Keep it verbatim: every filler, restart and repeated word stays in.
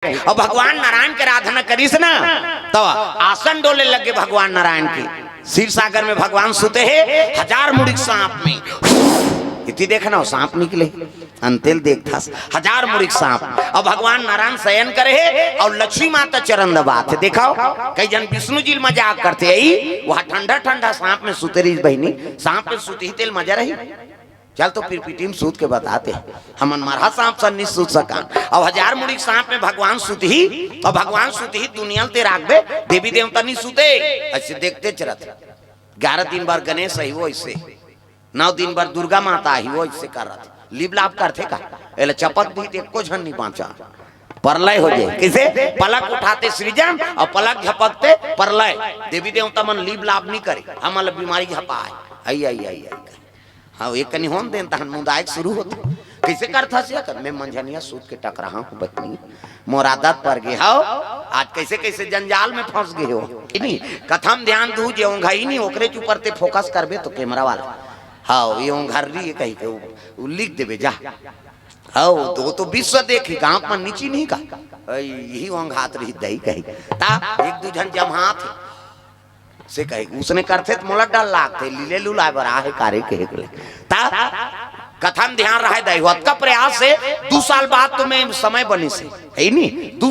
अउ भगवान नारायण के आराधना करिस ना, त आसन डोले लगे भगवान नारायण के। क्षीर सागर में भगवान सुते हे, हजार मुड़ी के सांप में। इति देखना, वो सांप निकले, अंतेल देखथस, हजार मुड़ी के सांप। अउ भगवान नारायण शयन करे हे, अउ लक्ष्मी माता चरण दबात हे। देखव, कई झन विष्णु जी ल मजाक करथे, "अई, वहाँ ठंडा ठंडा सांप में सुते रहिस बहिनी, सांप में सुतही तेल मजा रही।" चल तो फिर पिटी में सूत के बताते हैं। हमन मरहा सांप सन नहीं सूत सकान। अउ हजार मुड़ी के सांप में भगवान सुतही, अउ भगवान सुतही दुनिया ल ते राखबे, देवी देवता नहीं सुते। अइसे देखते चलत। ग्यारह दिन बर गणेश आही वो अइसे, नौ दिन बर दुर्गा माता आही वो अइसे करत। लिप लाप करथे का? एला चपक दी ते एको झन नहीं बाँचा। परलय हो जाए। कइसे? पलक उठाते सृजन अउ पलक झपकते परलय। देवी देवता मन लिप लाप नहीं करे, हमन ल बीमारी झपाए। आई, आई, आई, आई। हाँ, एक कनी होन देन, तहन मुदायक शुरू होथे। कइसे करथस ये कर? मैं मंझनिया सूत के टकराहा हूँ बहिनी, मोर आदत पर गे हव। आज कइसे कइसे जंजाल में फंस गे हो। नहीं, कथा म ध्यान दू, जे ओंघाही नहीं, ओकरे ऊपर ते focus करबे तो camera वाला। हाँ, ये ओंघर्री हे कहि के वो, वो लिख देबे जा। हाँ, वो तो, वो तो विश्व देखी, गाँव में नीची नहीं का। अई, यही ओंघात रही दई कही। ता एक दू झन जमात हे। से कहे, उसने करथे त मोला डर लागथे, लीले लुलाए बर आहे कारे कहे के ले। ता कथा म ध्यान रहे दई, ओतका प्रयास से दू साल बाद तो मैं समय बनिस हे, हे नहीं? दू